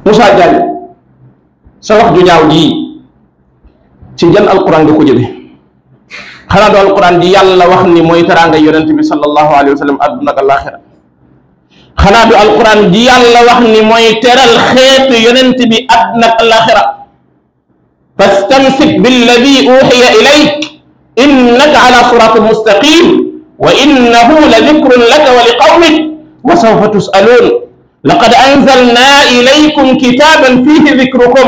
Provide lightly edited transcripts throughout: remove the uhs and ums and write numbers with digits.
Moussa Diagne sa wax ju ñaaw ji ci jan alquran nga ko jële xanaa do alquran ji yàlla wax ni mooy teraanga yonent bi sallallahu alayhi wa sallam adduna ak alaxira xanaa do alquran ji yàlla wax ni mooy teral xeetu yonent bi adduna ak alaxira fastamsik billadi uxiya ilayk innaka ala siratin mustaqim wa innahu la dikrun laka wa liqawmik wa sawfa tusalun laqad anzalna ilaykum kitaban fihi dikrukum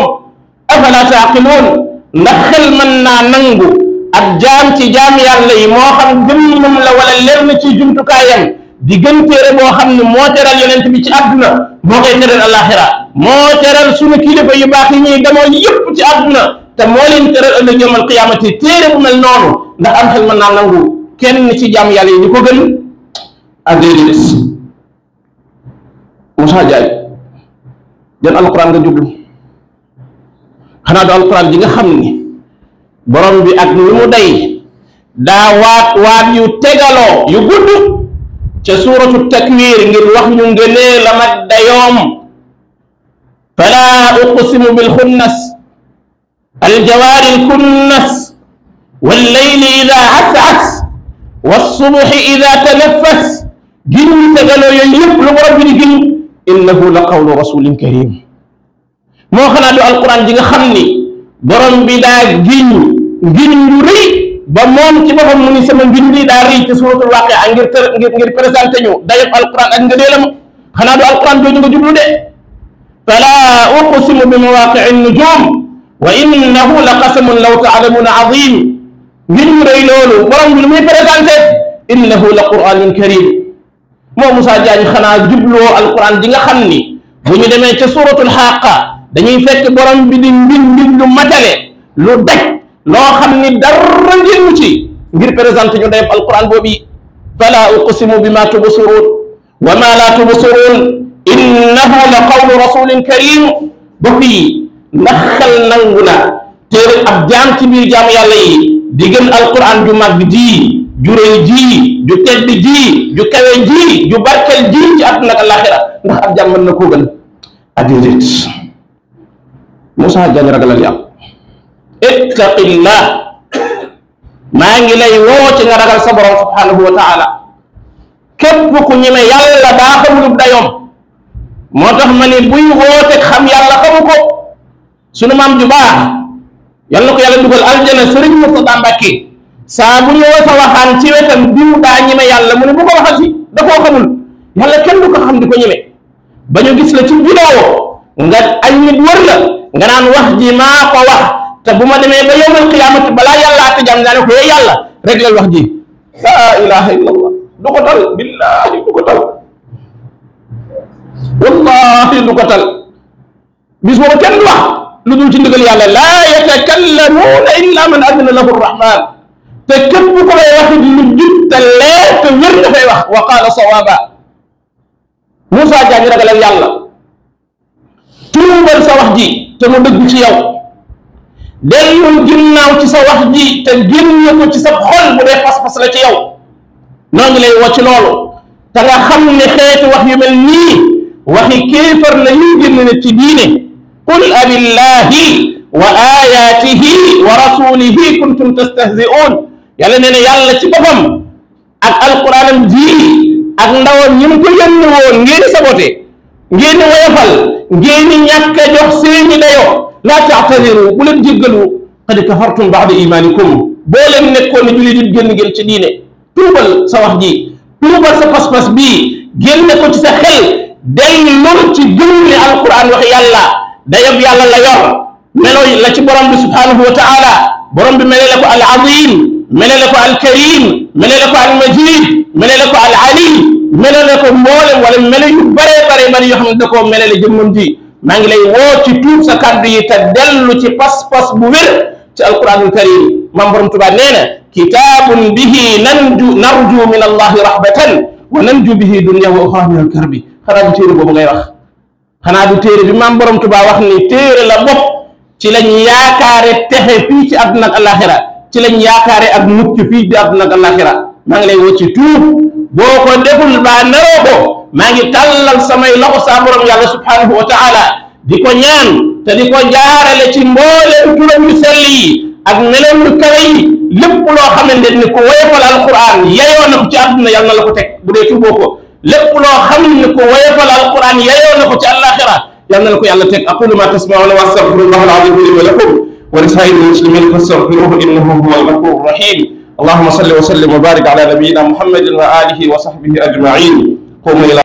afala taqilun ndax xel mën naa nangu ak jaam ci jaam yàlla yi moo xam jëmmam la wala lenn ci jumtukaayam di gën téere boo xam ne moo teral yonent bi ci àdduna moo koy teral alaxira moo teral sunu kilifa yu baax yi ñuy demoo yëpp ci àdduna te moo leen teral ëllëg yawmal qiyaamati téere bu mel noonu ndax am xel mën naa nangu kenn ci jaam yàlla yi di ko gën ak déedéet Moussa Diagne jan alquran nga jublu xanaa do alquran ji nga xam ni borom bi ak lu mu day daa waat yu tegaloo yu gudd ca suuratu takwir ngir wax ñu ngënee la mag dayoom fala uqsimu bil xunnas الجوار الكنس والليل إذا عسعس والصبح إذا تنفس جن تقالوا يليب لغرب جن إنه لقول رسول كريم مو خنا دو القرآن جيغا خمني برم بدا جن يري بموم كي بفهم مني سما جن دي دا ري ci suratul waqi'a ngir présenté ñu dayep alquran ak ngëneelam xana do alquran do ñu jublu de fala uqsimu bi mawaqi'in nujum wa innahu la qasamun law ta'lamuna azim ngir ñu rëy loolu borom bi lu muy présenté innahu la qur'anun karim moo Moussa Diagne xanaa jubloo alquran ji nga xam ni bu ñu demee ca suratul xaqa dañuy fekk borom bi di mbir lu matale lu daj loo xam ni dara génnu ci ngir présenté ñu dayeb alquran boobu fala uqsimu bima tubsirun wa ma la tubsirun innahu la qawlu rasulin karim bokk yi ndax xel nangu na téere ab jaam ci biir jaam yàlla yi di gën alquran ju mag ji ju rëy ji ju tedd ji ju kawe ji ju barkel ji ci àdduna ak alaxira ndax ab jaam mën na koo gën a déedéet Moussa Diagne ragalal yàlla ittaqillah maa ngi lay woo ci nga ragal sa borom subhanahu wa taala képp ku ñeme yàlla daa xamulub dayoom moo tax ma ne buy woote xam yàlla xamu ko sunu maam ju baax yal na ko yàlla dugal aljana sëriñ Murtada Mbàkke saa bu ñu wasa waxaan ci wetam diw daa ñeme yàlla mu ne bu ko waxati da koo xamul yàlla kenn du ko xam di ko ñeme ba ñu gis la ci vidéo nga ay nit wër la nga naan wax ji maa ko wax te bu ma demee ba yawmal qiyaamati balaa yàlla ate jàmm daane ko yàlla rek la wax ji laa ilaha illa allah du ko tal billahi du ko tal wallahi du ko tal bis boobu kenn du wax lu dul ci ndigal yàlla laa yatakallamuuna illa man adina lahu rrahman te képp ku koy waxit lu jub te leer te wér nga fay wax wa qaala sawaaba Moussa Diagne ragalal yàlla tuubal sa wax ji te mu dëgg ci yow dellul ginnaaw ci sa wax ji te génne ko ci sa xol bu dee pas-pas la ci yow noo ngi lay woo ci loolu te nga xam ne xeeti wax yu mel nii waxi kéefar la yuy génn ne ci diine qul abillahi wa ayatihi wa rasulihi kuntum tastahzi'un yàlla nee na yàlla ci boppam ak alquranam ji ak ndawam ñi mu ko yónni woon ngeen sabote ngeen woyofal ngeen ñàkk a jox seeni dayo laa ta'tadiru bu leen jéggalu qad kafartum ba'da imanikum boo leen nekkoon ne jullit yi génn ngeen ci diine tuubal sa wax ji tuubal sa pas-pas bii génne ko ci sa xel dellul ci gëm ne alquran wax yàlla dayob yàlla la yor melo la ci borom bi subhanahu wa ta'ala borom bi melale ko al azim melale ko al karim melale ko al majid melale ko al ali melale ko mboolem wala melo yu bare yoo xam ne da koo melale jëmmam ji maa ngi lay woo ci tuub sa kàddu yi te dellu ci pas-pas bu wér ci alquranul karim maam borom Tuubaa nee na kitaabun bihi narju min allahi rahbatan wa nanju bihi dunya wa uxra min alkarbi xanaa du téere boobu ngay wax xanaa du téere bi maam borom Tuubaa wax ni téere la bopp ci lañ yaakaare texe fii ci àdduna ak alaxira ci lañ yaakaare ak mucc fii di àdduna ak alaxira maa ngi lay woo ci tuub boo ko deful baa naroo ko maa ngi tàllal samay loxo saa borom yàlla subhanahu wa taala di ko ñaan te di ko jaarale ci mbooleem turam yu sell yi ak meloom yu kawe yi lépp loo xamante ni ko woyofal alquran yeyoo na ko ci àdduna yàlla na la ko teg bu dee tuuboo ko lépp loo xam ne ko woyofal alquran yeyoo na ko ci àllaaxira yàlla na la ko yàlla teg aqulu ma tasmauna wa astaghfirullaha al-azim li wa lakum wa li saa'iril muslimin fastaghfiruhu innahu huwal ghafurur rahim اللهم صل وسلم وبارك على نبينا محمد وآله وصحبه أجمعين قوموا إلى